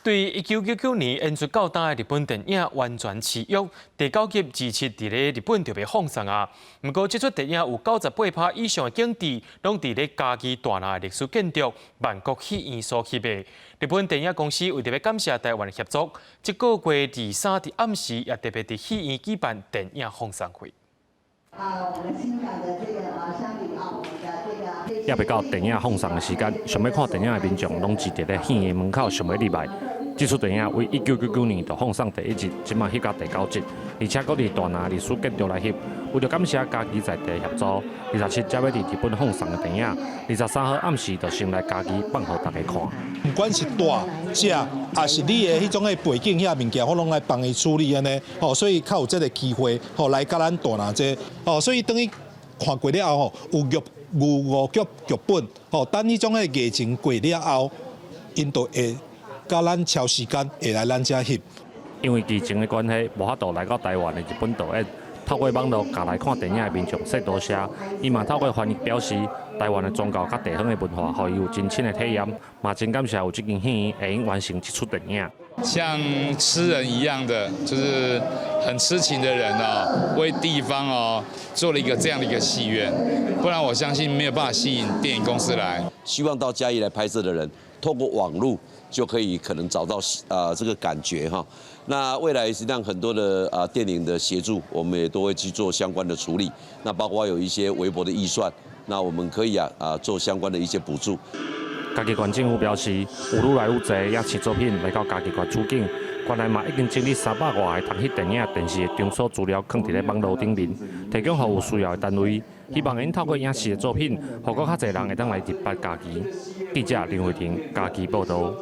對1999年演出到今的日本電影《完全痴約》第九集27佇咧日本就欲放送啊。毋過，這齣電影有98%以上的景致，攏佇咧嘉義大林的歷史建築萬國戲院所翕的。日本電影公司為著欲感謝台灣的協作，這個月23佇暗時也特別佇戲院舉辦電影放送會。啊，我們新港的這個啊鄉里啊，我們的這個猶未到電影放送的時間，想欲看電影的民眾攏擠佇咧戲院門口，想欲入來。這齣電影為1999年就放送第一集，這馬翕到第九集，而且閣佇大林歷史建築來翕。為著感謝嘉義在地協助，27才欲佇日本放送的電影，23號暗時就先來嘉義放予大家看。毋管是大小，抑是你的彼種的背景遐物件，我攏來幫伊處理按呢。吼，所以較有這个機會，吼來佮咱大林這，吼，所以當伊看過了後，吼，有劇有五劇劇本，吼，等彼種的藝情過了後，𪜶就會佮咱敲時間，會來咱遮翕。因為疫情的關係，無法度來到台灣的日本導演，透過網路共來看電影的民眾說多謝。伊嘛透過翻譯表示，台灣的宗教佮地方的文化，予伊有真深的體驗，嘛真感謝有這間戲院會用完成這齣電影。像痴人一樣的，就是很痴情的人哦，為地方哦做了一個這樣的一個戲院，不然我相信沒有辦法吸引電影公司來。希望到嘉義來拍攝的人，透過網路就可以可能找到啊這個感覺哈。那未來實際上很多的啊電影的協助，我們也都會去做相關的處理。那包括有一些微薄的預算，那我們可以啊做相關的一些補助。嘉義縣政府表示，有愈來愈濟影視作品來到嘉義縣取景，縣內嘛已經整理300外个通翕電影、電視的場所資料，囥佇咧網路頂面，提供予有需要的單位，希望𪜶透過影視的作品，予閣較濟人會當來入捌嘉義。記者林慧婷嘉義報導。